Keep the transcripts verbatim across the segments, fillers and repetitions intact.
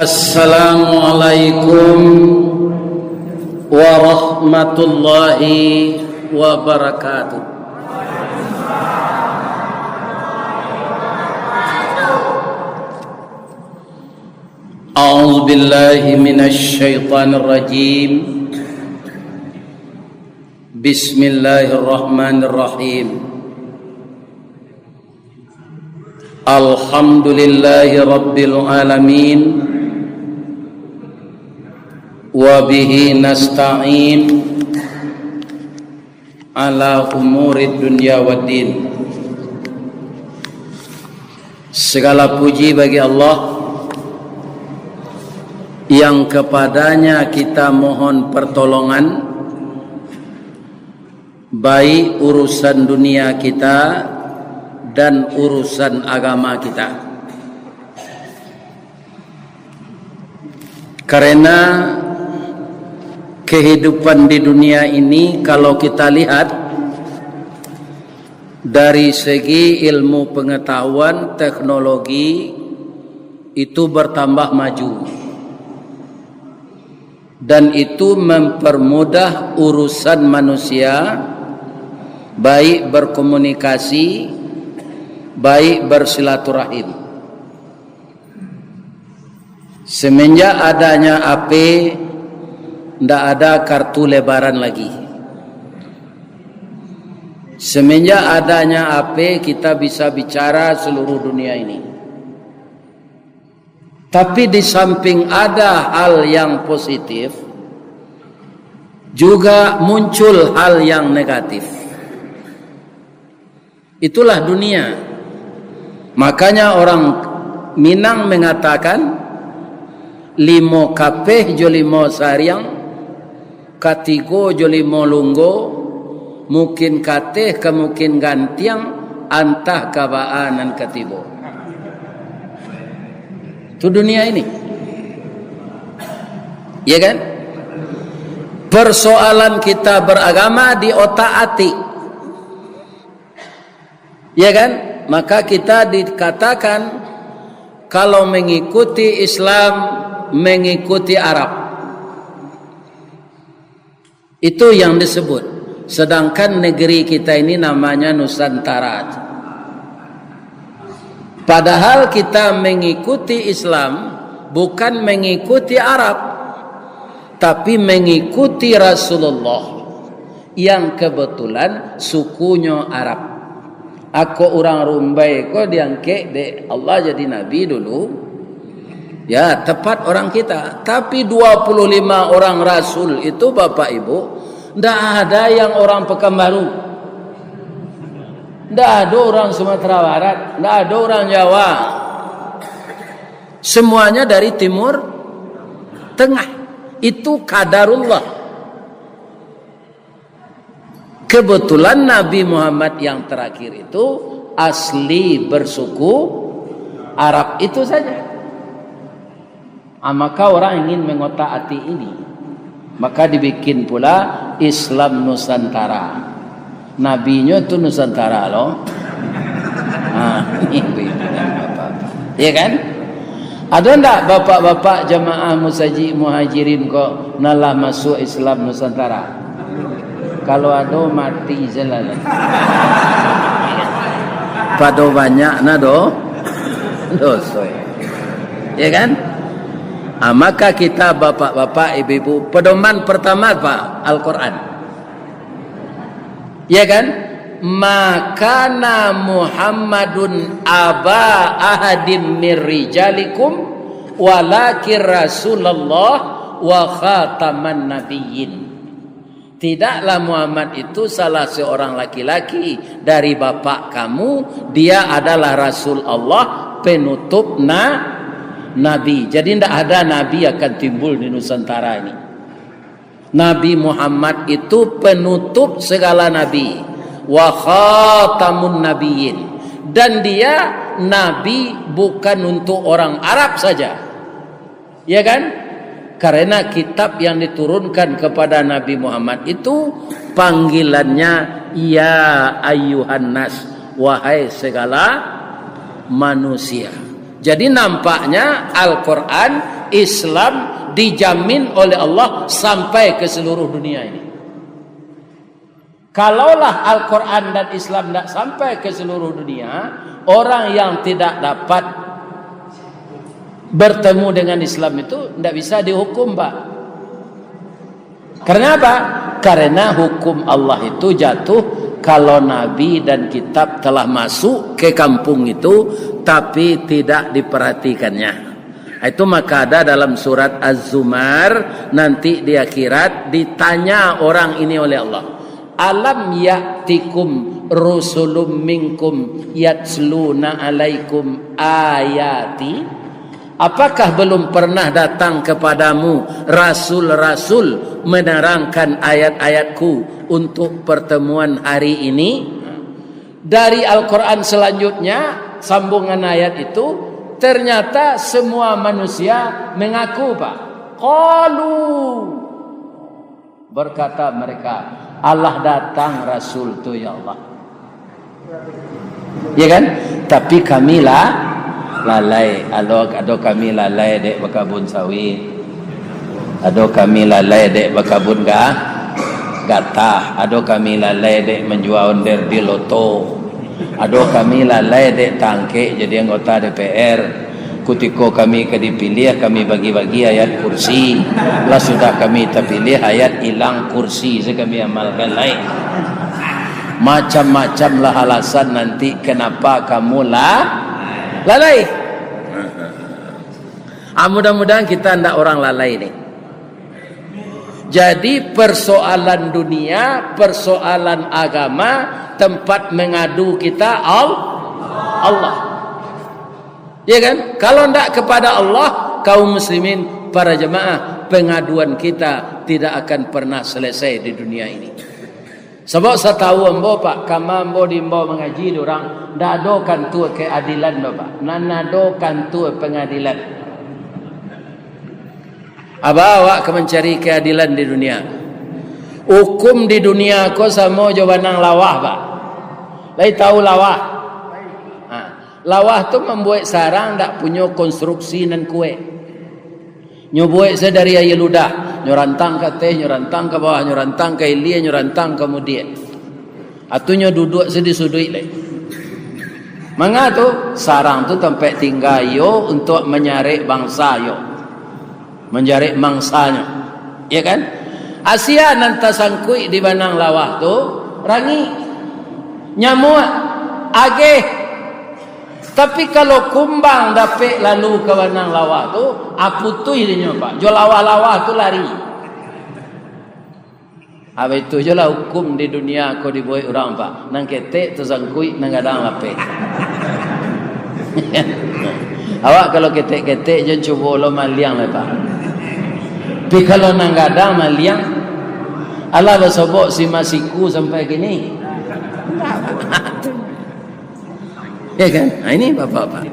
Assalamualaikum warahmatullahi wabarakatuh. A'udzubillahi minasyaitonirrajim. Bismillahirrahmanirrahim. Alhamdulillahi rabbil alamin. Wa bihi nasta'in ala umurid dunya waddin. Segala puji bagi Allah yang kepadanya kita mohon pertolongan, baik urusan dunia kita dan urusan agama kita. Karena kehidupan di dunia ini, kalau kita lihat dari segi ilmu pengetahuan, teknologi itu bertambah maju. Dan itu mempermudah urusan manusia, baik berkomunikasi, baik bersilaturahim. Semenjak adanya H P, ndak ada kartu lebaran lagi. Semenjak adanya H P, kita bisa bicara seluruh dunia ini. Tapi di samping ada hal yang positif, juga muncul hal yang negatif. Itulah dunia. Makanya orang Minang mengatakan, limo kapeh jo limo sariang, katigo jo limo lunggo, mukin kateh ka mukin gantiang, antah ka baa nan katibo. Itu dunia ini. Ya kan? Persoalan kita beragama di otak atik. Ya kan? Maka kita dikatakan, kalau mengikuti Islam, mengikuti Arab. Itu yang disebut. Sedangkan negeri kita ini namanya Nusantara. Padahal kita mengikuti Islam, bukan mengikuti Arab, tapi mengikuti Rasulullah yang kebetulan sukunyo Arab. Ako urang Rumbai ko diangkek dek Allah jadi nabi dulu. Ya, tepat orang kita. Tapi dua puluh lima orang rasul itu, Bapak Ibu, ndak ada yang orang Pekanbaru. Ndak ada orang Sumatera Barat, ndak ada orang Jawa. Semuanya dari Timur Tengah. Itu qadarullah. Kebetulan Nabi Muhammad yang terakhir itu asli bersuku Arab itu saja. Ah, maka orang ingin mengotak-atik ini. Maka dibikin pula Islam Nusantara. Nabinyo tu Nusantara lo. Ha, ni begitu kan, bapak-bapak. Ya kan? Ada ndak bapak-bapak jamaah musajik Muhajirin ko nan lah masuk Islam Nusantara? Kalau ado, mati sajolah. Pado banyak na do-, doso. Ya kan? Ah, maka kita bapak-bapak, ibu-ibu, pedoman pertama apa? Al-Quran. Ya kan? "Ma kana Muhammadun aba ahadim mir rijalikum, walakin Rasulullah wa khataman nabiyyin." Tidaklah Muhammad itu salah seorang laki-laki dari bapak kamu, dia adalah Rasul Allah, penutup na-, nabi. Jadi, ndak ada nabi akan timbul di Nusantara ini. Nabi Muhammad itu penutup segala nabi, wa khatamun nabiyyin, dan dia nabi bukan untuk orang Arab saja, ya kan? Karena kitab yang diturunkan kepada Nabi Muhammad itu panggilannya, "Ya ayyuhan nas, wahai segala manusia." Jadi, nampaknya Al-Quran, Islam dijamin oleh Allah sampai ke seluruh dunia ini. Kalaulah Al-Quran dan Islam tidak sampai ke seluruh dunia, orang yang tidak dapat bertemu dengan Islam itu tidak bisa dihukum, Pak. Karena apa? Karena hukum Allah itu jatuh kalau Nabi dan kitab telah masuk ke kampung itu, tapi tidak diperhatikannya. Itu maka ada dalam surat Az-Zumar, nanti di akhirat ditanya orang ini oleh Allah, "Alam ya'tikum rusulun minkum yatsluna alaikum ayati?" Apakah belum pernah datang kepadamu rasul-rasul menerangkan ayat-ayatku untuk pertemuan hari ini? Dari Al-Quran selanjutnya, sambungan ayat itu, ternyata semua manusia mengaku, Pak. Qalu, berkata mereka, "Alah datang Rasul tu, ya Allah." Ya kan? Tapi kami lah lalai. Ado, ado kami lalai dek bakabun sawit. Ado kami lalai dek bakabun ga-, gatah. Ado kami lalai dek manjua onder di loto. Ado kami lalai dek tangkek jadi anggota D P R. Kutiko kami ka dipiliah, kami bagi-bagi ayat kursi. Lah sudah kami tapiliah, ayat ilang, kursi se kami amalkan lai. Macam-macam lah alasan nanti kenapa kamu la-, lalai. Ah, mudah-mudahan kita ndak orang lalai ni. Jadi, persoalan dunia, persoalan agama, tempat mengadu kita Al-, Allah. Ya kan? Kalau ndak kepada Allah, kaum muslimin, para jemaah, pengaduan kita tidak akan pernah selesai di dunia ini. Sabab satahu ambo, Pak, kama ambo diimbau mangaji di urang, ndak ado kantua keadilan doh, Pak. Nan ado kantua pengadilan. Aba awak ka mancari keadilan di dunia. Hukum di dunia ko samo jo banang lawah, Pak. Lai tahu lawah? Ha. Lawah tu mambuek sarang dak punyo konstruksi nan kuek. Nyo buek se dari aia ludah, nyo rantang ka ateh, nyo rantang ka bawah, nyo rantang ka ilia, nyo rantang ka mudiak. Atu nyo duduak se di suduik lai. Manga tu, sarang tu tampek tingga iyo untuak manyarek bangsa iyo. Manjarek mangsanyo. Ya kan? Asia nan tasangkuik di banang lawah tu, rangik, nyamuak, ageh. Tapi kalau kumbang dapek lalu ka banang lawah tu, ah, putuih dinyo, Pak. Jo lawah-lawah tu lari. Abaitu jo lah hukum di dunia ko dibuek urang, Pak. Nan ketek tasangkuik, nan gadang lapeh. Awak kalau ketek-ketek, jan cubo lo maliang lai, Pak. Tapi kalau nan gadang maliang, alah basobok si masiku sampai kini. Ya kan? Ha, ini bapak-bapak.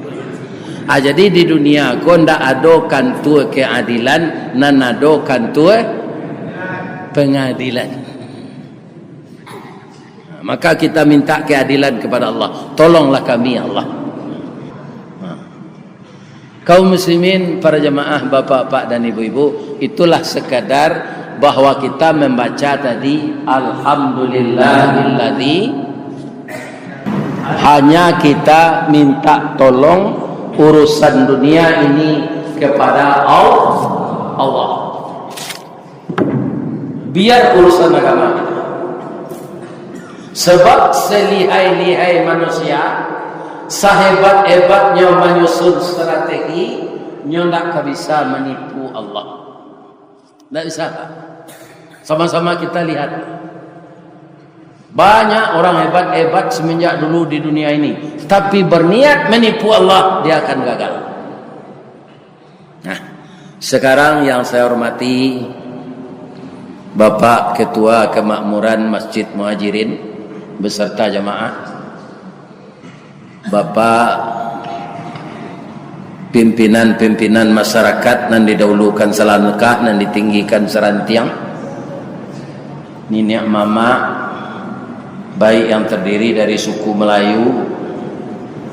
Ha, jadi di dunia ko ndak ado kantua keadilan, nan ado kantua pengadilan. Maka kita minta keadilan kepada Allah. Tolonglah kami, ya Allah. Ha. Kaum muslimin, para jamaah, bapak-bapak dan ibu-ibu, itulah sekadar bahwa kita membaca tadi, "Alhamdulillahilladzi", hanya kita minta tolong urusan dunia ini kepada Al-, Allah. Biar urusan agama kita. Sebab selihai-lihai manusia, sahebat-hebatnyo manyusun strategi, nyo ndak ka bisa manipu Allah. Ndak bisa, Pak. Sama-sama kita lihat. Banyak orang hebat-hebat semenjak dulu di dunia ini, tapi berniat menipu Allah, dia akan gagal. Nah, sekarang yang saya hormati Bapak Ketua Kemakmuran Masjid Muhajirin beserta jamaah, Bapak pimpinan-pimpinan masyarakat nan didahulukan salangkah, nan ditinggikan sarantiang, niniak mamak, baik yang terdiri dari suku Melayu,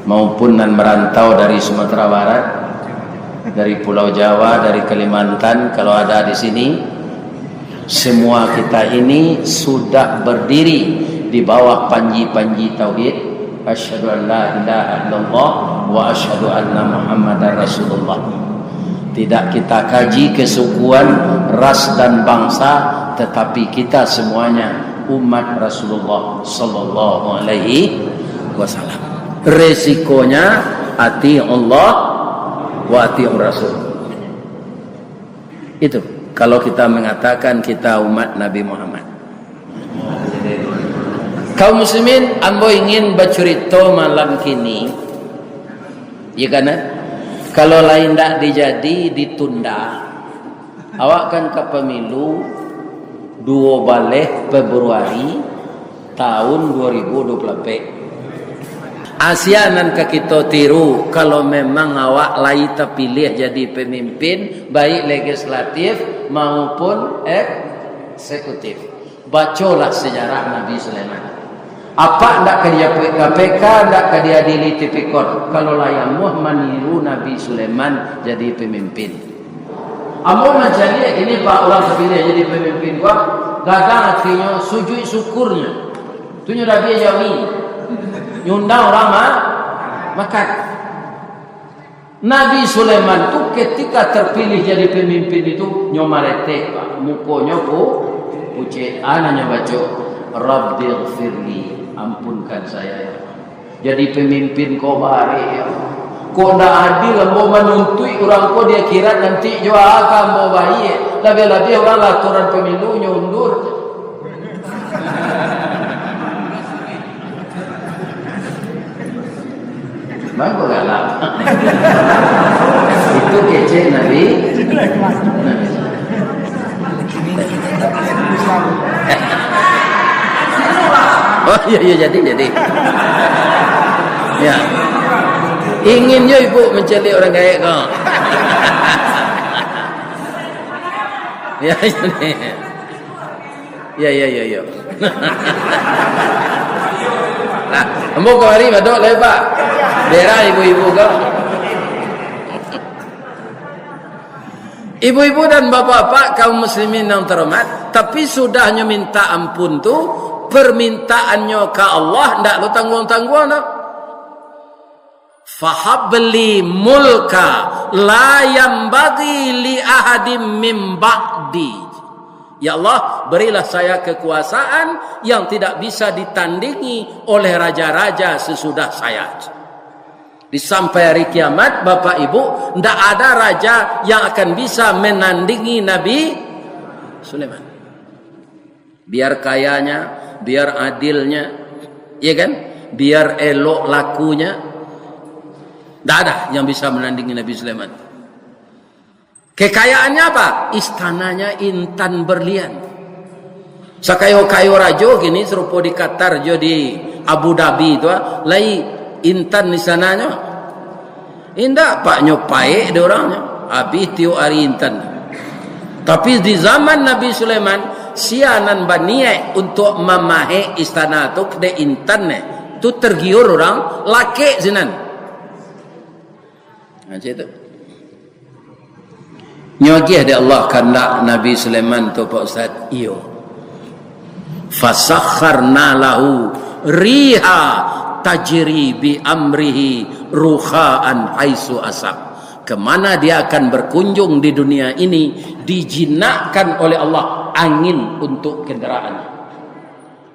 maupun nan merantau dari Sumatera Barat, dari Pulau Jawa, dari Kalimantan, kalau ada di sini, semua kita ini sudah berdiri di bawah panji-panji tauhid, asyhadu an la ilaha illallah wa asyhadu anna Muhammadar Rasulullah. Tidak kita kaji kesukuan, ras dan bangsa, tetapi kita semuanya umat Rasulullah sallallahu alaihi wasallam. Resikonya, ati'ullah wa ati'ur rasul. Itu kalau kita mengatakan kita umat Nabi Muhammad. Kaum muslimin, ambo ingin bacurito malam kini, ya kan, eh? Kalau lain ndak dijadi, ditunda, awak kan ka pemilu duo baleh Februari tahun dua ribu dua puluh ampek. Asia nan ka kito tiru, kalau memang awak lai tapilih jadi pemimpin, baik legislatif maupun eksekutif. Bacolah sejarah Nabi Sulaiman. Apak ndak ka diapuik K P K, ndak ka diadili tipikor, kalau lai amuah maniru Nabi Sulaiman jadi pemimpin. Ambo mancaliak kini, Pak, urang tapilih jadi pamimpin ko, gadang atinyo, sujuik syukurnyo. Tu nyo dabiah jawi. Nyundang urang ma-, makan. Nabi Sulaiman tu ketika terpilih jadi pamimpin itu, nyo maretek, Pak. Mukonyo pu-, pucek. A nan nyo baco, "Rabbighfirli, ampunkan saya, ya Allah." Jadi pamimpin ko barek, ya Allah. Kok ndak adil ambo manuntuik urang ko di akhirat nanti jo a ka ambo baiak. Labiah-labiah urang lah aturan pamilu nyo undur. Bagus galak. Itu kecek Nabi. Nabi. Oh, iya, iya, jadi, jadi. Ya. Ingin jo ibu mancaliak urang gaek ko. Ya, jadi. Ya, ya, ya, ya. Nah, ambo kamari badok lai, Pak. Berah ibu-ibu ko. Ibu-ibu dan bapak-bapak, kaum muslimin yang terhormat, tapi sudah nyo minta ampun tu, permintaannyo ka Allah ndak lo tangguang-tangguang doh. "Fahabli mulka la yambaghi li ahadim min ba'di." Ya Allah, berilah saya kekuasaan yang tidak bisa ditandingi oleh raja-raja sesudah saya. Di sampai hari kiamat, Bapak Ibu, ndak ada raja yang akan bisa menandingi Nabi Sulaiman. Biar kayanya, biar adilnya, ya kan? Biar elok lakunya, ndak ada yang bisa menandingi Nabi Sulaiman. Kekayaannya apa? Istananya intan berlian. Sakayo-kayo rajo kini sarupo di Qatar jo di Abu Dhabi tu, ah, lai intan istananyo. Indak, paknyo paek dek urangnyo. Abih tiok ari intan. Tapi di zaman Nabi Sulaiman, sia nan baniaik untuak mamahek istana tu dek intan, eh, tu tergiur urang, lakek sinan. Nah, cak itu. Nyo agiah dek Allah kandak Nabi Sulaiman tu, Pak Ustaz? Iyo. "Fasakharna lahu riha tajri bi amrihi rukha'an haitsu asab." Kemana dia akan berkunjung di dunia ini, dijinakkan oleh Allah angin untuk kendaraannya.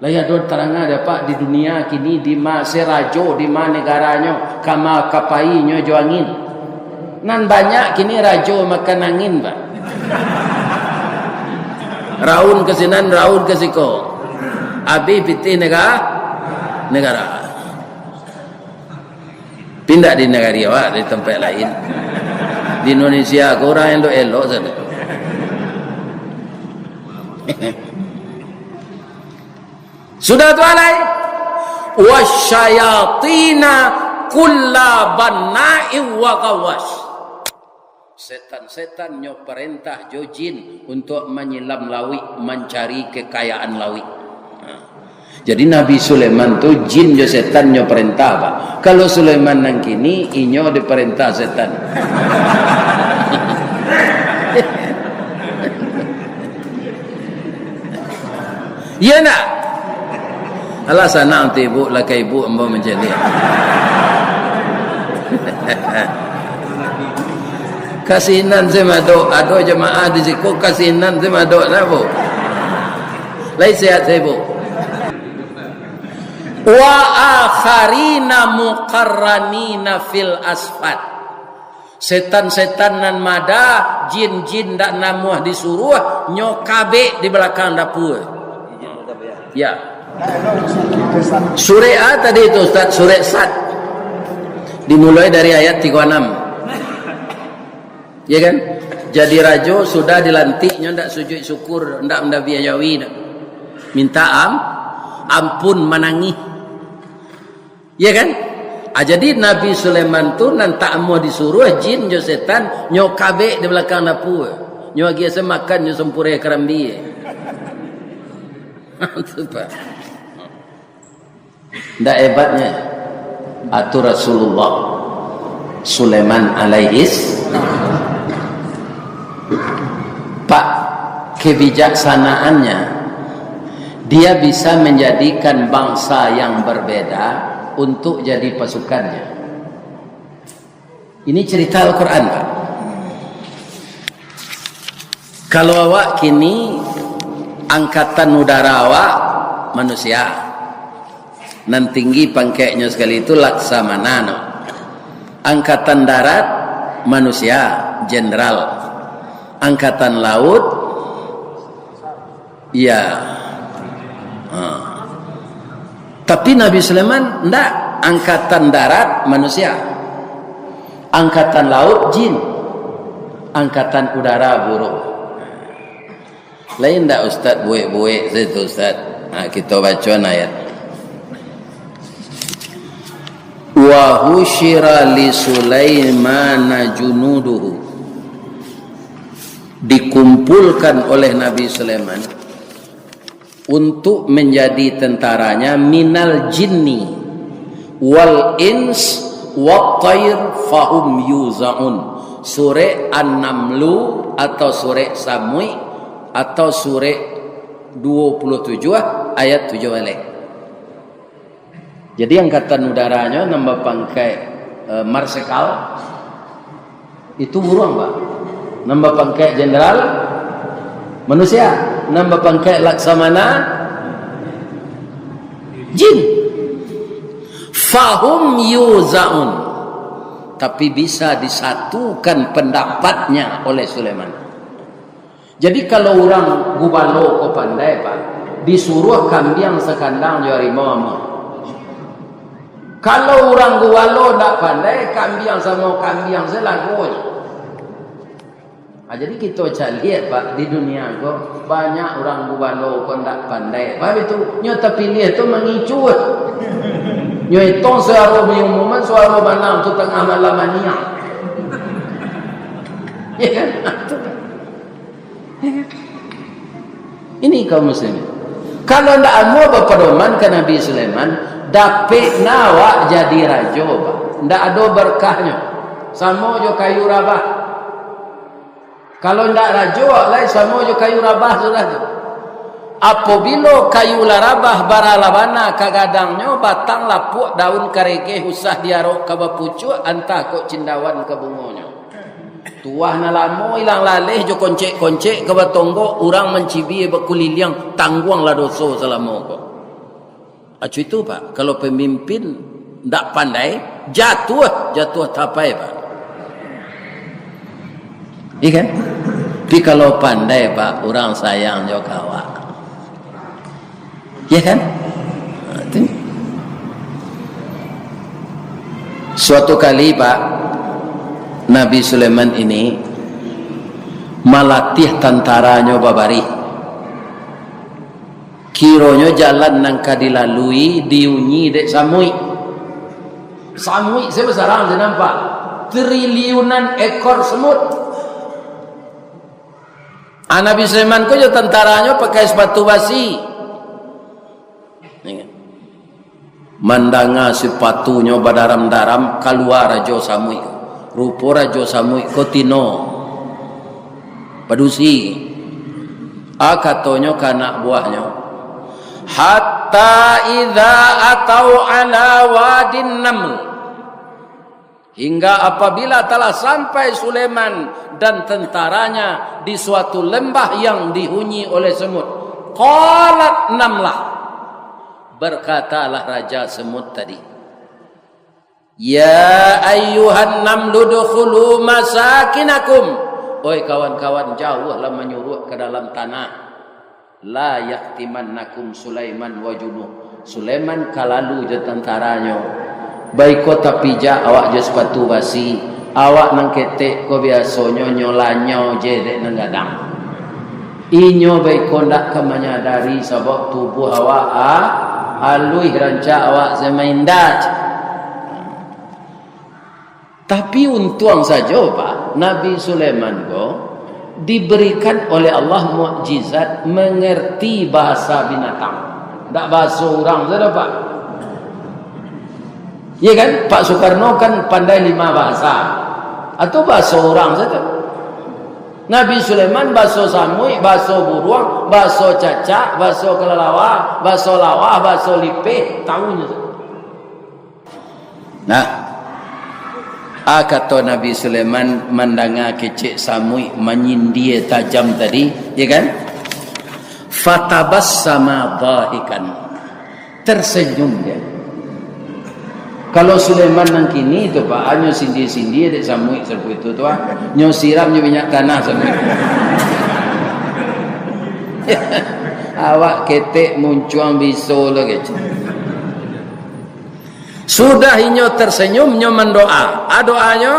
Lah, iyo, ado tarang dek Apak di dunia kini, di ma se rajo, di ma negaranyo, kama ka painyo jo angin. Nan banyak kini rajo makan angin, Pak. Raun ka sinan, raun ka siko. Abih pitih nega-, negara. Pindah di nagari awak, di tampek lain. Di Indonesia ko urang elok-elok sajo. Sudah tu alai, "Wasyayatina kulla banna'in wa ghawwas." Setan-setan nyo parentah jo jin untuak manyilam lauik, mancari kekayaan lauik. Nah. Jadi Nabi Sulaiman tu jin jo setan nyo parentah, Pak. Kalau Sulaiman nan kini, inyo diparentah setan. Iya ndak? Alah, sanang tu ibu, lah ka ibu ambo mancaliak. Kasinan se madok, ado jamaah di siko kasinan se madok, napa? Lai sehat se, Bu? Wa akharina muqarranina fil asfad. Setan-setan nan mada, jin-jin ndak namuah disuruah, nyo kabek di balakang dapua. Ya. Surek a tadi tu, Ustaz? Surek Sad. Dimulai dari ayat tigo anam. Ya kan? Jadi rajo sudah dilantik, nyo ndak sujud syukur, ndak mandabiah jawi, ndak. Minta am-, ampun, manangih. Ya kan? Ah, jadi Nabi Sulaiman tu nan tak amuah disuruah, jin jo setan, nyo kabek di balakang dapua. Nyo agiah se makan, nyo sampurai karambia. Tu, Pak. Ndak hebatnya? Atu Rasulullah Sulaiman alaihis, Pak, kebijaksanaannya, dia bisa menjadikan bangsa yang berbeda untuk jadi pasukannya. Ini cerita Al-Quran, Pak. Kalau awak kini, angkatan udara awak manusia. Nan tinggi pangkeknyo sakali itu laksamana, no. Angkatan darat manusia, jenderal. Angkatan laut, iya. Ha. Tapi Nabi Sulaiman ndak, angkatan darat manusia, angkatan laut jin, angkatan udara burung. Lain ndak Ustaz buek-buek sajo tu, Ustaz? Ha, kita baca ayat. Wa husyira li Sulaimana junuduhu. Dikumpulkan oleh Nabi Sulaiman untuk menjadi tentaranya minal jinni wal ins wat thair fahum yuzaun. Surek An-Namlu atau surek Samuik atau surek dua puluh tujuh ayat tujuh baleh. Jadi, angkatan udaranyo nan bapangkaik, eh, marsikal, itu buruang, Pak. Nan bapangkaik jenderal, manusia. Nan bapangkaik laksamana, jin. Fahum yuzaun. Tapi bisa disatukan pendapatnya oleh Sulaiman. Jadi, kalau urang gubalo ko pandai, Pak, disuruah kambiang sakandang jo harimau amuah. Kalau urang gubalo ndak pandai, kambiang samo kambiang se lagonyo. Ha, jadi kito caliak, Pak, di dunia ko banyak urang gubalo ko ndak pandai. Pak, itu nyo tapiliah tu mangicuah. Nyo etong suaro pangumuman, suaro manang tu tangah malam aniang. Ya kan? Ini kaum muslimin. Kalau ndak amuah bapadoman ka Nabi Sulaiman, dapek na awak jadi rajo, Pak. Ndak ado berkahnyo. Samo jo kayu rabah. Kalau ndak rajo, awak lai samo jo kayu rabah sudah tu. Apabilo kayu lah rabah, bara lah bana ka gadangnyo, batang lapuak, daun karegeh, usah diarok ka bapucuak, antah kok cindawan ka bungonyo. Tuah nan lamo ilang laleh jo koncek-koncek ka batonggok, urang mancibia bakuliliang, tangguanglah doso salamo ko. Acu itu, Pak, kalau pamimpin ndak pandai, jatuah, jatuah tapai, Pak. Iya kan? Tapi kalau pandai, Pak, urang sayang jo ka awak. Ya kan? Nah, itu. Suatu kali, Pak, Nabi Sulaiman ini malatih tantaranyo babarih. Kironyo jalan nan ka dilalui diunyi dek samuik. Samuik se basarang, se nampak. Triliunan ekor semut. Ah, Nabi Sulaiman ko jo tantaranyo pakai sapatu basi. Mandanga sipatunyo badaram-daram, kalua Rajo Samuik. Rupo Rajo Samuik ko tino padusi. A katonyo ka anak buahnyo, "Hatta idza atau ala wadin naml." Hingga apabila telah sampai Sulaiman dan tentaranya di suatu lembah yang dihuni oleh semut, qalat namlah, berkatalah Raja Semut tadi, "Ya ayyuhan namlu dukhulu masakinakum." Oi kawan-kawan, jauhlah manyuruak ka dalam tanah. "La yahtimannakum Sulaiman wa junuh." Sulaiman ka lalu jo tantaranyo. Baiko tapijak awak jo sapatu basi. Awak nan ketek ko biasonyo nyo lanyau je dek nan gadang. Inyo baiko ndak ka manyadari sabab tubuah awak a-, aluih, rancak awak samain dart. Tapi untuang sajo, Pak, Nabi Sulaiman ko diberikan oleh Allah mukjizat mengerti bahasa binatang. Ndak bahaso urang sajo, Pak. Iya kan? Pak Soekarno kan pandai lima bahasa. Atau bahaso urang sajo. Nabi Sulaiman bahaso samuik, bahaso buruang, bahaso cacak, bahaso kelelawar, bahaso lawah, bahaso lipeh, tahu nyo sajo. Nah, a kato Nabi Sulaiman mandanga kecek samuik manyindia tajam tadi, ya kan? Fatabassama dhahikan. Tersenyum dia. Kalau Sulaiman nan kini tu, Pak, hanyo sindia-sindia dek samuik sarupo itu tu, ah. Nyo siram nyo minyak tanah samuik. Awak ketek muncuang biso lo kecek. Sudah inyo tersenyum, nyo mandoa. A doanyo,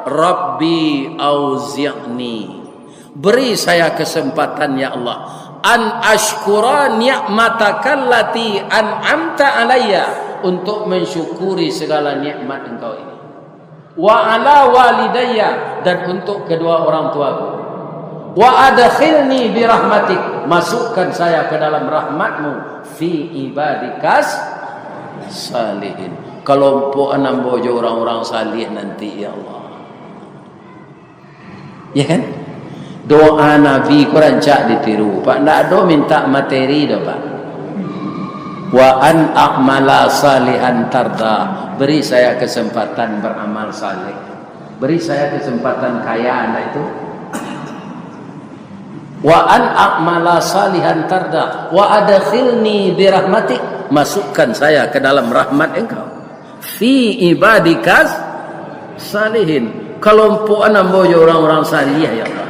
"Rabbi auzi'ni." Beri saya kesempatan, ya Allah. "An ashkura ni'matakallati an'amta alayya." Untuk mensyukuri segala nikmat Engkau ini. "Wa ala walidayya," dan untuk kedua orang tuaku. "Wa adkhilni birahmatik," masukkan saya ke dalam rahmatmu, "fi ibadikas salihin." Kalompokan ambo jo urang-urang salih nanti, ya Allah. Ya kan? Doa Nabi ko rancak ditiru, Pak. Ndak ado minta materi doh, Pak. "Wa an a'mala salihan tarda." Beri saya kesempatan beramal saleh. Beri saya kesempatan kaya, ndak itu? "Wa an a'mala salihan tarda, wa adkhilni birahmatik." Masukkan saya ke dalam rahmat Engkau. "Fi ibadikas salihin." Kalompokan ambo jo urang-urang salih, ya Allah.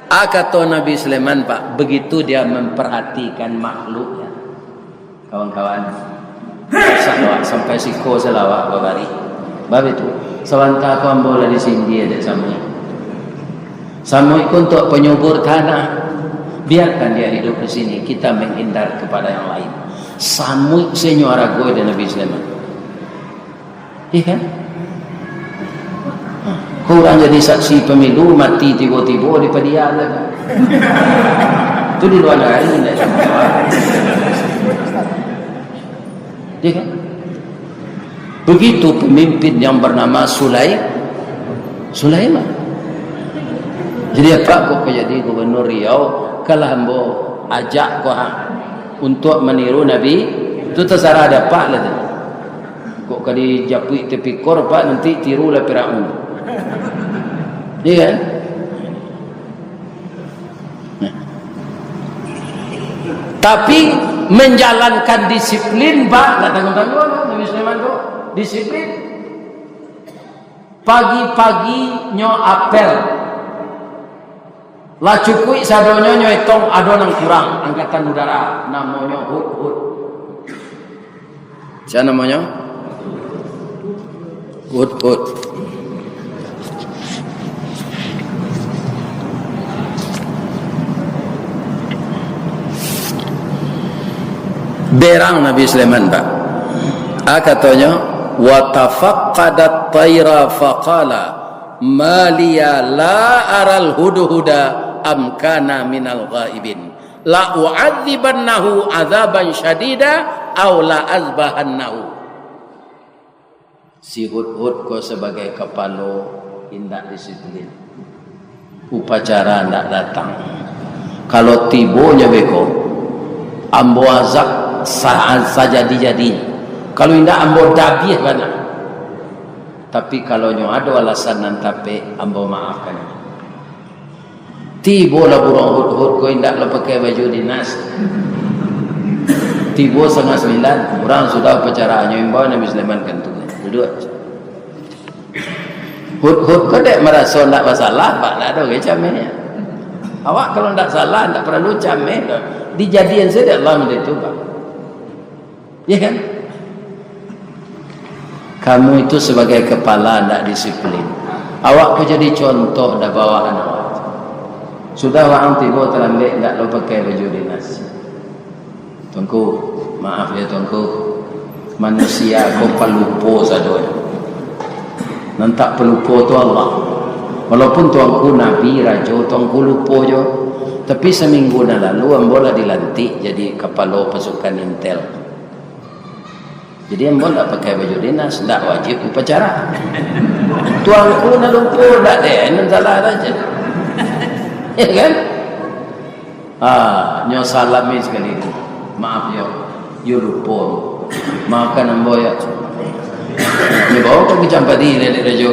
A kato Nabi Sulaiman, Pak, begitu dia memperhatikan makhluknya. Kawan-kawan, salawat sampai siko salawat babari. Bab itu, sabanta ko ambo lah disindia dek samuik. Samuik ko untuk penyubur tanah. Biarkan dia hidup di sini, kita menghindar kepada yang lain. Samuik se nyo arago dek Nabi Sulaiman. Iya kan? Kok urang jadi saksi pemilu, mati tibo-tibo di padiam tu. Tu di luar nagari, indak di Jawa. Iya kan? Begitu pemimpin yang bernama Sulai-, Sulaiman. Jadi, apak kok ka jadi gubernur Riau, kalah ambo ajak ko ha, untuk maniru Nabi, tu tasarah dek apak lah tu. Kok ka dijapuik tipikor, Pak, nanti tirulah Firaun. Iya kan? Nah. Tapi menjalankan disiplin, Pak, ndak tangguang-tangguang Nabi Sulaiman tu. Disiplin. Pagi-pagi nyo apel. Lah cukuik sadonyo nyo etong, ado nan kurang, angkatan udara, namonyo hudhud. Sia namonyo? Hudhud. Berang Nabi Sulaiman, Pak. A katonyo, "Wa tafaqqadat thaira faqala, ma liya la aral hudhuda am kana minal ghaibin." "La u'adzibannahu adzaban syadida, au la azbahannahu." Si Hudhud ko sabagai kapalo indak disiplin. Upacara ndak datang. Kalau tibonyo beko, ambo azab sa-, sajadi-jadi. Kalau indak, ambo dabiah bana. Tapi, kalau nyo ado alasan nan tapek, ambo maafkan. Tibolah buruang Hudhud ko, indak lo pakai baju dinas. Tibo satangah sambilan, urang sudah upacaranyo, imbau Nabi Sulaiman kan tu. Duduak. Hudhud ko dek maraso ndak basalah, Pak, ndak ado gai cameh. Awak kalau ndak salah, ndak paralu cameh doh. Dijadian sajo Allah minta itu, Pak. Ya kan? Kamu itu sabagai kapalo ndak disiplin. Awak ko jadi contoh dah bawahan awak. Sudah urang tibo talambek, ndak lo pakai baju dinas. Tuanku, maaf ya Tuanku, manusia ko palupo sadonyo. Nan tak palupo tu Allah. Walaupun Tuanku nabi, rajo, Tuanku lupo jo. Tapi saminggu nan lalu ambo lah dilantik jadi kapalo pasukan intel. Jadi ambo ndak pakai baju dinas, ndak wajib upacara. Tuanku nan lupo, ndak dek nan salah sajo. Ya kan? Ah, nyo salami sakali tu. Maaf yo, yo lupo. Maafkan ambo yo. Nyo bawa ka Kecampat di Lelek Rajo.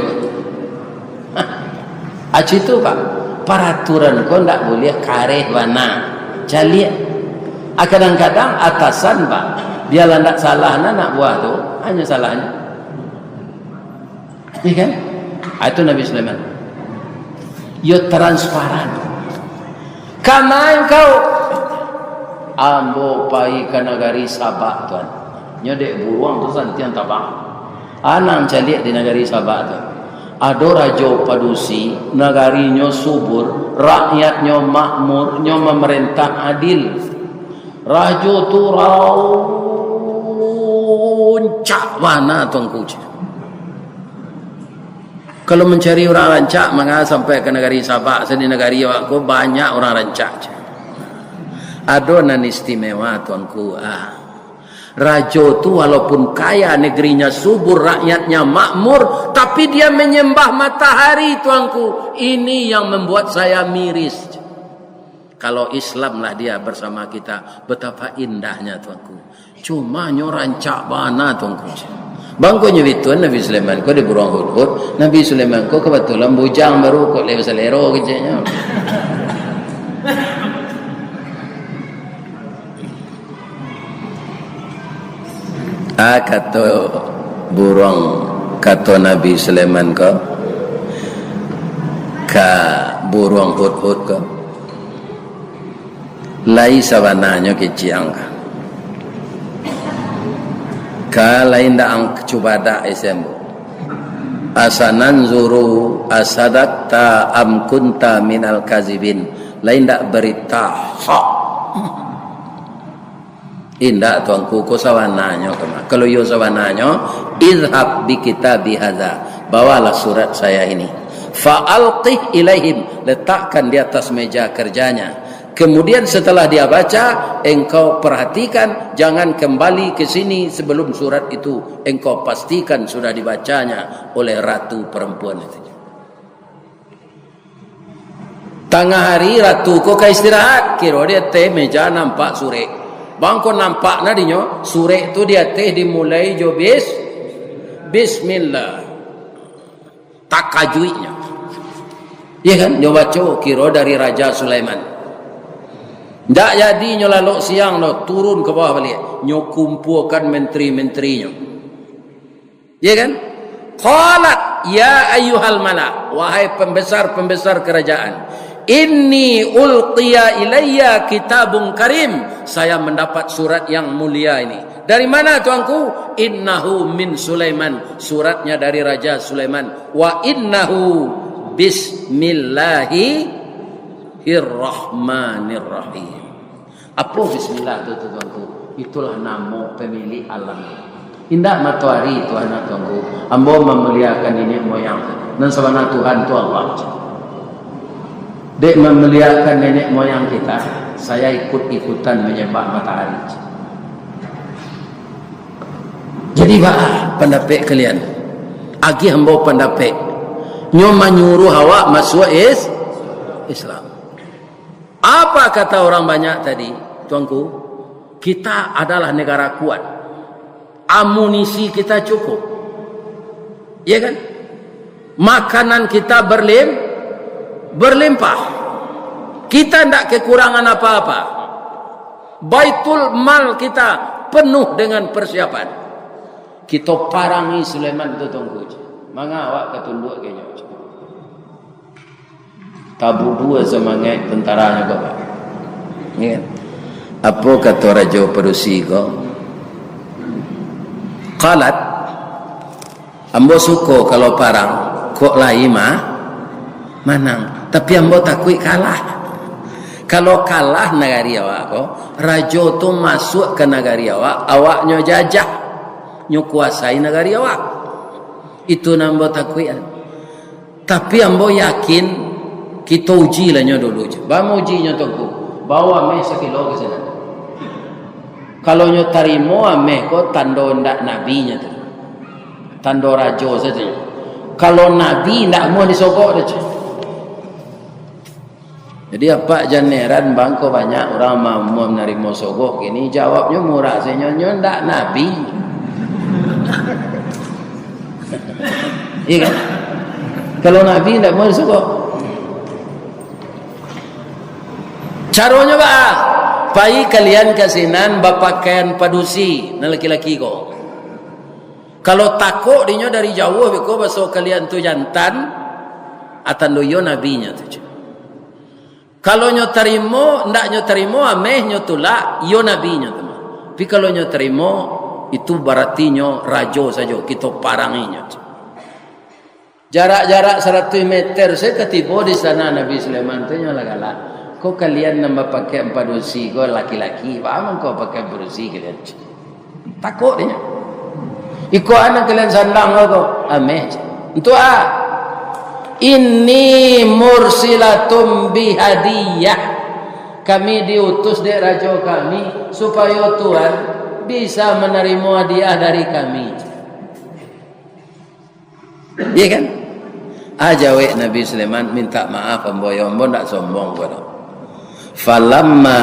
Aci tu, Pak, paraturan ko ndak buliah kareh bana. Caliak. Ah, kadang-kadang atasan, Pak, bialah ndak salah nah anak buah tu, hanyo salahnyo. Iya kan? Ah, itu Nabi Sulaiman. Yo transparan. Kama engkau? Ambo pai ka nagari Sabak, Tuan. Nyo dek buruang tu santiang tabang. Anang caliak di nagari Sabak tu. Ado rajo padusi, nagarinyo subur, rakyatnyo makmur, nyo mamarentah adil. Rajo tu rancak bana, Tuanku. Kalau mancari urang rancak, manga sampai ka nagari Sabak, sadi nagari awak ko banyak urang rancak. Ado nan istimewa, Tuanku. Ah. Rajo tu walaupun kaya, negerinya subur, rakyatnya makmur, tapi dia menyembah matahari, Tuanku. Ini yang membuat saya miris. Kalau Islamlah dia bersama kita, betapa indahnya, Tuanku. Cuma nyo rancak bana, Tuanku. Bangkonyo bituan Nabi Sulaiman ko di buruang Hudhud. Nabi Sulaiman ko kebetulan bujang baru, kok lai basalero keceknyo. Ah, kato buruang, kato Nabi Sulaiman ko, ka buruang Hudhud ko, lai sabananyo kecek ang ka. Ka lai ndak ang cubadak isi ambo. Asananzuru asadakta am kunta minal kazibin. Lai ndak barita hak. Indak, Tuanku, ko sabananyo ko mah. Kalau iyo sabananyo, idhab bi kitabi hadza, bawalah surat saya ini. Fa alqih ilaihim, letakkan di atas meja kerjanya. Kemudian setelah dia baca, engkau perhatikan, jangan kembali ke sini sebelum surat itu engkau pastikan sudah dibacanya oleh ratu perempuan itu. Tangah hari ratu ko ka istirahat, kiro di ateh meja nampak surek. Bangko nampak nah dinyo, surek tu di ateh dimulai jo bis-, bismillah. Takajuiknyo. Iya kan? Nyo baco, kiro dari Raja Sulaiman. Ndak jadi nyo lalok siang doh, turun ka bawah baliak. Nyo kumpuakan menteri-menterinyo. Ya kan? Qalat, "Ya ayyuhal mala, wahai pembesar-pembesar kerajaan, inni ulqiya ilayya kitabun karim, saya mendapat surat yang mulia ini." "Dari mana, Tuanku?" "Innahu min Sulaiman, suratnya dari Raja Sulaiman. Wa innahu bismillahirrahmanirrahim." Apo bismillah tu, tu, Tuanku? Itulah namo pemilik alam. Indak matoari Tuhan, Tuanku. Ambo mamuliakan niniak moyang. Nan sabana Tuhan tu Allah. Dek mamuliakan niniak moyang kita. Saya ikut-ikutan menyembah matahari. Jadi, baa pandapek kalian? Agiah ambo pandapek. Nyo manyuruh awak masuak is-, Islam. Apa kata orang banyak tadi, Tuanku? Kita adalah negara kuat. Amunisi kita cukup. Ya kan? Makanan kita berlim-, berlimpah. Kita ndak kekurangan apa-apa. Baitul mal kita penuh dengan persiapan. Kito parangi Sulaiman tu, Tuanku. Manga awak ka tunduak ka inyo? Tabubua samangaik tantaranyo ko, Pak. Ya kan? Apo kato rajo padusi ko? Qalat, ambo suko kalau parang, kok lai ma-, manang. Tapi ambo takuik kalah. Kalau kalah nagari awak ko, rajo tu masuak ka nagari awak, awaknyo jajah, nyo kuasai nagari awak. Itu nan ambo takuik. Tapi ambo yakin, kito uji lah nyo dulu. Baa ujinyo, Tuanku? Bao ameh sakilo ka sinan. Kalau nyo tarimo ameh ko, tando ndak nabinyo tu. Tando rajo sajo. Kalau nabi, ndak amuah disogok doh. Jadi, apak jan heran, bangko banyak urang ma-, ma-, manarimo sogok kini, jawabnyo murah sajo, nyo ndak nabi. Iya kan? Kalau nabi ndak mau sogok. Caronyo baa? Pai kalian ka sinan bapakaian padusi, nan laki-laki ko. Kalau takok dinyo dari jauah beko, baso kalian tu jantan, a tando iyo nabinyo tu. Kalau nyo tarimo, ndak nyo tarimo, ameh nyo tulak, iyo nabinyo tu. Tapi kalau nyo tarimo, itu baratinyo rajo sajo, kito paranginyo. Jarak-jarak saratuih meter sajo ka tibo di sana Nabi Sulaiman tu, nyo lah galak. Ko kalian nan bapakaian padusi ko laki-laki, baa mangko pakaian padusi kalian? Takok dinyo. Iko a nan kalian sandang ko, ameh. Untuak a? Inni mursilatun bihadiyah. Kami diutus dek rajo kami, supayo Tuan bisa manarimo hadiah dari kami. Iya kan? A jawek Nabi Sulaiman, "Mintak maaf ambo yo, ambo ndak sombong ko doh." Falamma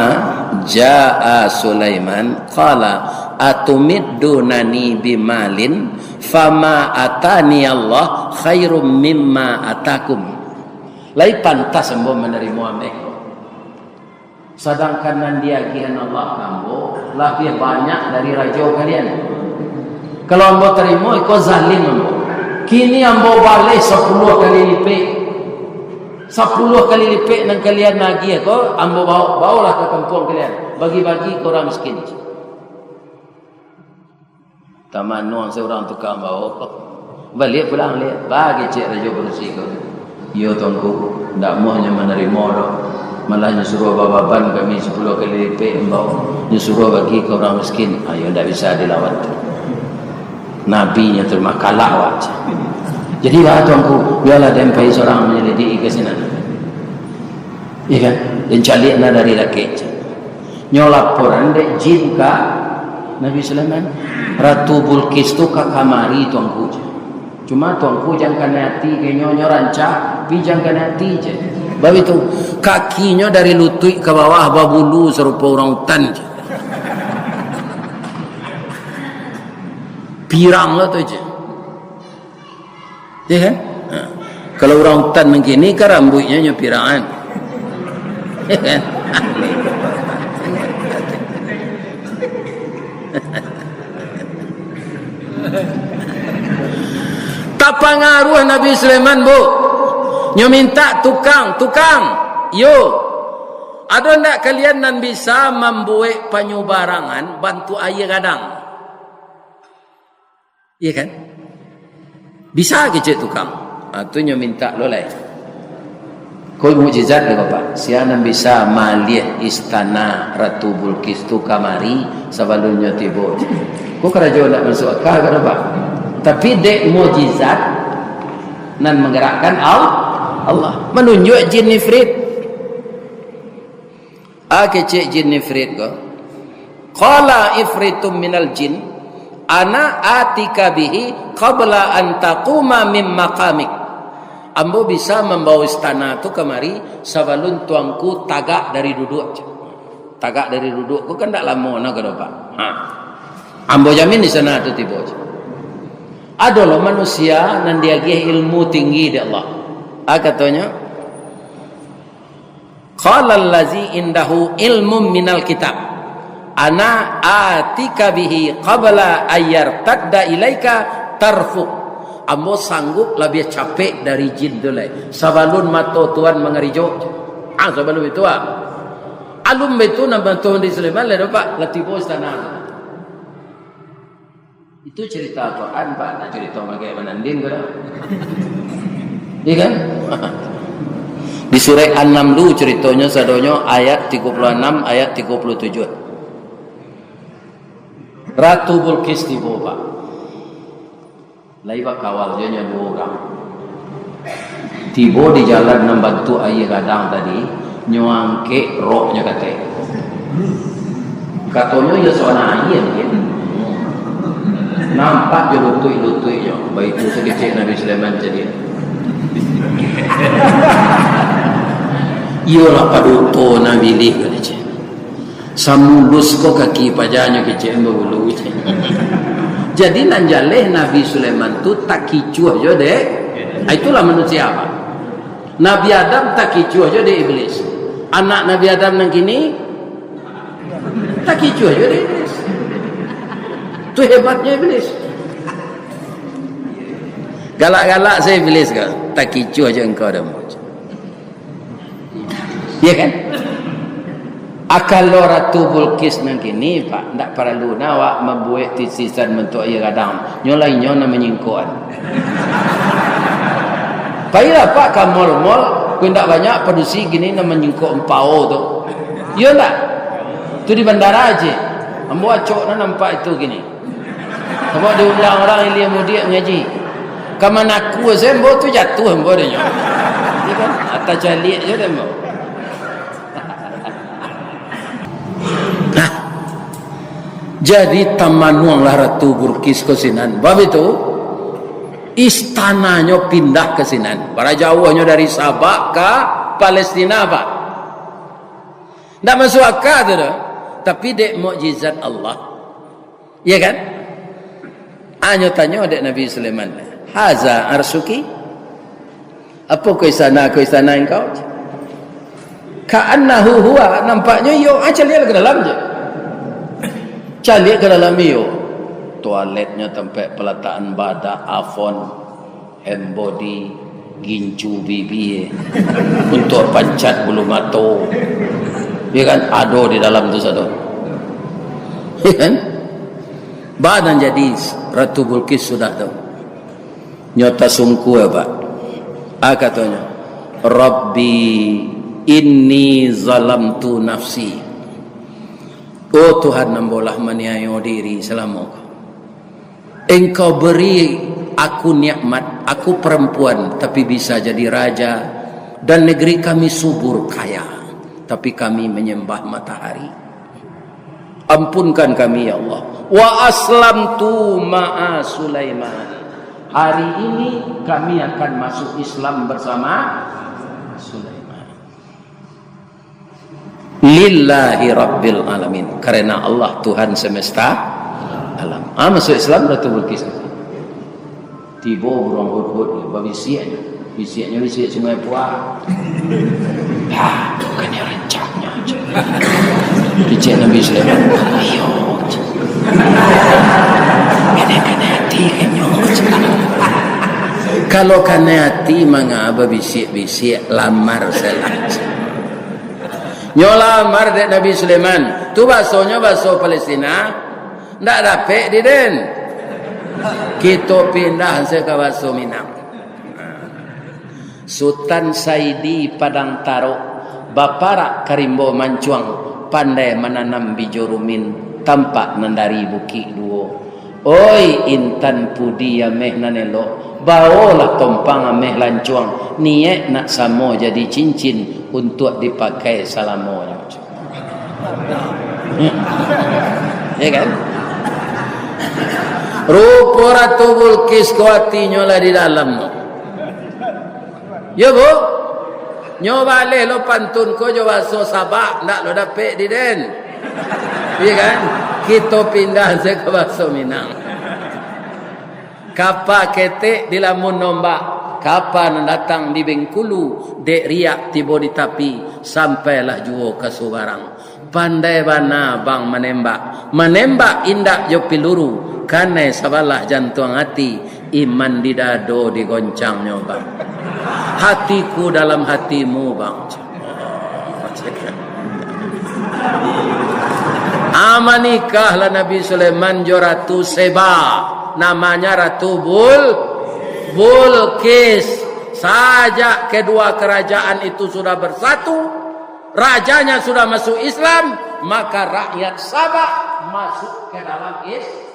jaa Sulaiman, qala, "Atumiddunani bimalin, fama atani Allah khairum mimma atakum." Lai pantas ambo manarimo ameh ko. Sadangkan nan diagiahan Allah ka ambo labiah banyak dari rajo kalian. Kalau ambo tarimo, iko zalim ambo. Kini ambo baleh sapuluah kali lipek. Sapuluah kali lipek nan kalian agiah ko, ambo baok, baolah ka kampuang kalian. Bagi-bagi ka urang miskin. Tamanuang se urang tukang bao. Baliak pulang liak, bagi cek rajo padusi ko. Iyo, Tuanku, ndak amuah nyo manarimo doh. Malah nyo suruah bababan kami sapuluah kali lipek ambo. Nyo suruah bagi ka urang miskin. Ayo, ndak bisa dilawan tu. Nabi nyo tarimo, kalah awak. Jadi, baa, Tuanku, bialah den pai surang manyalidiki ka sinan. Iya kan? Den caliak nah dari lakek. Nyo laporan dek jin ka Nabi Sulaiman. Ratu Bulqis tu ka kamari, Tuanku. Cuma Tuanku jan kanai ati ka inyo, nyo rancak, tapi jan kanai ati je. Baitu, kakinyo dari lutuik ka bawah babulu sarupo urang utan je. Pirang lah tu je. Ya kan? Ha. Kalau urang utan nan kini kan rambuiknyo nyo pirang kan? Ya kan? Tapangaruah Nabi Sulaiman, Bu. Nyo mintak tukang, "Tukang, yo, ado ndak kalian nan bisa mambuek panyubarangan bantuak aia gadang?" Iya kan? Bisa kecek tukang. Ha, tu nyo mintak lo lai. Ko mukjizat dek Bapak. Sia nan bisa maliah istana Ratu Bulqis tu kamari sabalun nyo tibo. Ko karajo ndak masuak akal ka Bapak. Tapi dek mukjizat nan manggarakkan Al-, Allah. Manunjuak jin ifrit. A kecek jin ifrit ko. Qala ifritum minal jin, "Ana atika bihi qabla an taquma min maqamik." Ambo bisa mambawa istana tu kamari sabalun tuanku tagak dari duduak. Tagak dari duduak ko kan dak lamo na ka dopak. Ha. Ambo jamin di sana tu tibo. Ado lo manusia nan diagiah ilmu tinggi dek Allah. A katonyo, "Qala allazi indahu ilmum minal kitab, ana atika bihi qabla ayyartadda ilaika tarfuk." Ambo sanggup labiah capek dari jin tu lai. Sabalun mato Tuan mangarijo. Ah, sabalun itu ah. Alun baitu nan bantuan di Sulaiman lai dapat lah tibo istana tu. Itu cerita Al-Quran, Pak. Nak cerita makai mananding ke dah? Iya kan? Di surah An-Namlu ceritonyo sadonyo ayat tigo puluh anam, ayat tigo puluh tujuh. Ratu Bulqis tibo, Pak. Lai bakawal jo nyo duo urang. Tibo di jalan nan bantuak aia gadang tadi, nyo angkek roknyo katek. Katonyo, iyo sawana aia mungkin. Nampak jo lutuik-lutuiknyo. Baitu sakecek Nabi Sulaiman cadiak. Iyolah paduto Nabi lih kecek. Samulus ko kaki pajanyo kecek babulu. Jadi nan jaleh Nabi Sulaiman tu takicuah jo dek. Ah, itulah manusia, Pak. Nabi Adam takicuah jo dek iblis. Anak Nabi Adam nan kini takicuah jo dek iblis. Tu hebatnyo iblis. Galak-galak sajo iblis ko, takicuah jo engkau dah. Ya kan? Ah, kalau Ratu Bulqis nan kini, Pak, ndak paralu na awak mambuek tisisan bantuak aia gadang. Nyo lai nyo nan manyingkok. Pailah, Pak, ka mall-mall, kok indak banyak padusi kini nan manyingkok ampau tu. Iyo ndak? Tu di bandara aje. Ambo acok nan nampak itu kini. Ambo diundang urang ilia mudiak mangaji. Ka Manaku se ambo tu jatuah ambo dek nyo. Iyo kan? Atah caliak se dek ambo. Nah, jadi tamanuanglah Ratu Bulqis ka sinan. Bab itu, istananyo pindah ka sinan. Bara jauahnyo dari Sabak ka Palestina, Pak. Ndak masuk aka tu doh. Tapi dek mukjizat Allah. Iya kan? Anyo tanyo dek Nabi Sulaiman, "Haza arsuki?" Apokoh istana ko istana engkau? "Ka'annahu huwa," nampaknyo iyo. Ah, caliak ka dalam je. Caliak ka dalam iyo. Toaletnyo, tampek palatakan badak, Avon, hand body, gincu bibia, untuak pancat bulu mato. Ya kan? Ado di dalam tu sado. Ya kan? Ba nan jadi Ratu Bulqis sudah tu. Nyo tasungkua, Pak. Ah, katonyo, "Rabbi inni zalamtu nafsi." Oh Tuhan, ambo lah maniayo diri salamo ko. Engkau beri aku nikmat, aku perempuan, tapi bisa jadi raja, dan negeri kami subur kaya, tapi kami menyembah matahari. Ampunkan kami, ya Allah. Wa aslamtu ma'a Sulaiman. Hari ini kami akan masuk Islam bersama Sulaiman. Lillahi Rabbil Alamin. Karena Allah Tuhan semesta alam. Ah, masuk Islam Ratu Bulqis. Tibo buruang hudhud, babisiak nyo. Bisiaknyo bisiak Sungai Puak. Bah, bukannya rancaknya. Kecek Nabi Sulaiman. Iyo. Kanai-kanai hati kanyo. Kalau kanai hati manga babisiak-bisiak, lamar salah. Nyo lamar dek Nabi Sulaiman. Tu basonyo baso Palestina. Ndak dapek di den. Kito pindah se ka baso Minang. Sutan Saidi Padang Tarok, baparak ka rimbo mancuang, pandai mananam bijo rumin, tampak nan dari Bukik Duo. Oi, intan pudi ameh nan elok, baolah tompang ameh lancuang, niaik nak samo jadi cincin, untuak dipakai salamonyo. Ya kan? Rupo Ratu Bulkis ko atinyo lah di dalam tu. Yo, Bu? Nyo baleh lo pantun ko jo baso Sabak, ndak lo dapek di den. Iya kan? Kito pindah se ka baso Minang. Kapa ketek dilamun ombak, kapa nan datang di Bengkulu, dek riak tibo di tapi, sampailah juo ka Subarang. Pandai bana bang manembak, manembak indak jo piluru, kanai sabalah jantuang ati, iman di dado digoncangnyo bang. Hatiku dalam hatimu bang. Amanikahlah Nabi Sulaiman jo Ratu Seba, namanya Ratu Bul, Bulkis. Sajak kedua kerajaan itu sudah bersatu, rajanya sudah masuk Islam, maka rakyat Sabak masuk ke dalam Islam.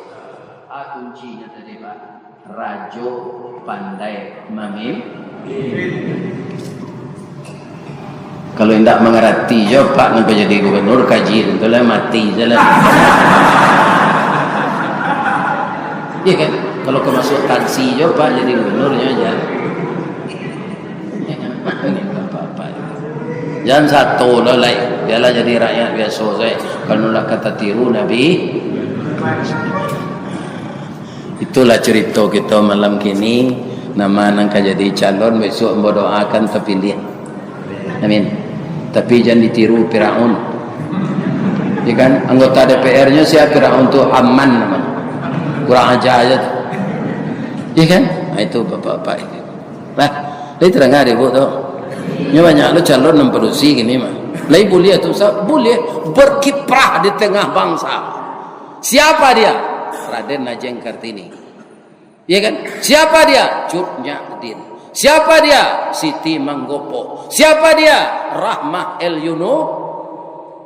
Ah, kuncinya tadi, Pak. Rajo pandai mamimpin. Kalau indak mangarati jo, Pak, nan ka jadi gubernur, kaji tu lah, mati je lah. Iya kan? Kalau ka masuak taksi jo, Pak, jadi gubernurnyo aja. Jangan sato lo lai, biarlah jadi rakyat biaso saja. Kalau nak kata tiru Nabi, itulah cerita kita malam kini. Nama nan ka jadi calon, besok ambo doakan terpilih. Amin. Tapi jangan ditiru Firaun. Ya kan? Anggota D P R-nyo siapa? Firaun tu Haman namanya. Kurang ajar aja tu. Ya kan? Nah, itu bapak-bapak itu. Nah, lai terang dek ibu tu. Nyo banyak lo calon nan padusi kini mah. Lai buliah tu, Ustaz? Buliah. Berkiprah di tengah bangsa. Siapa dia? Raden Ajeng Kartini. Ya kan? Siapa dia? Cut Nyak Din. Siapa dia? Siti Manggopo. Siapa dia? Rahmah El Yunus.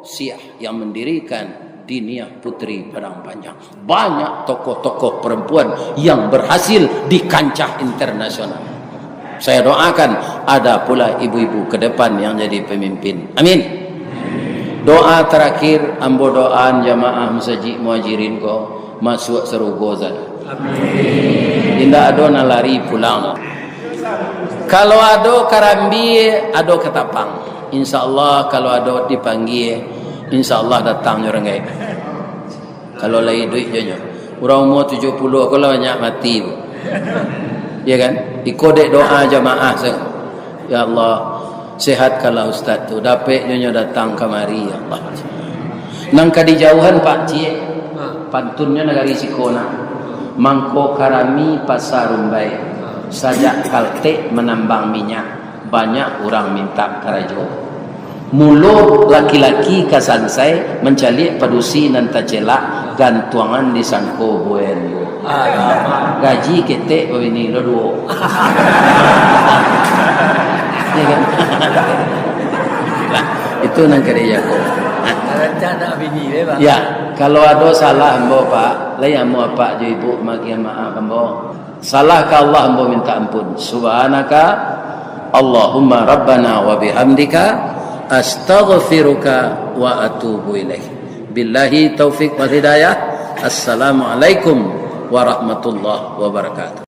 Siah yang mendirikan Diniah Putri Padang Panjang. Banyak tokoh-tokoh perempuan yang berhasil di kancah internasional. Saya doakan ada pula ibu-ibu ke depan yang jadi pemimpin. Amin. Doa terakhir, ambo doaan jamaah Masajik Muhajirin ko masuak sarugo sajo. Amin. Indak ado nan lari pulang. Kalau ado karambia, ado katapang. Insya Allah, kalau ado dipanggia, insya Allah datang nyo renggai. Kalau lai iduik jo nyo. Urang umua tujuah puluah ko lah banyak mati tu. Ya kan? Iko dek doa jamaah se. Ya Allah, sehatkanlah ustaz tu, dapek nyo, nyo datang kamari, ya Allah. Nan ka dijauhan Pak Ciek, pantunnyo nagari siko nah. Mangko Karami Pasar Rumbai, sajak Kaltek manambang minyak, banyak urang mintak karajo. Mulo laki-laki ka sansai mancaliak padusi nan tacelak, gantuangan disangko buai ambo. Alamak. Gaji ketek babini lo duo. Ya kan? Nah, itu nan ka dijago. Rancak nak bini deh, Bang. Ya, kalau ado salah ambo, Pak, lai ambo apak jo ibu maagiah maaf ambo. Salah ka Allah ambo minta ampun. Subhanaka Allahumma Rabbana wa bihamdika, astaghfiruka wa atubu ilaik. Billahi taufik wal hidayah. Assalamualaikum warahmatullahi wabarakatuh.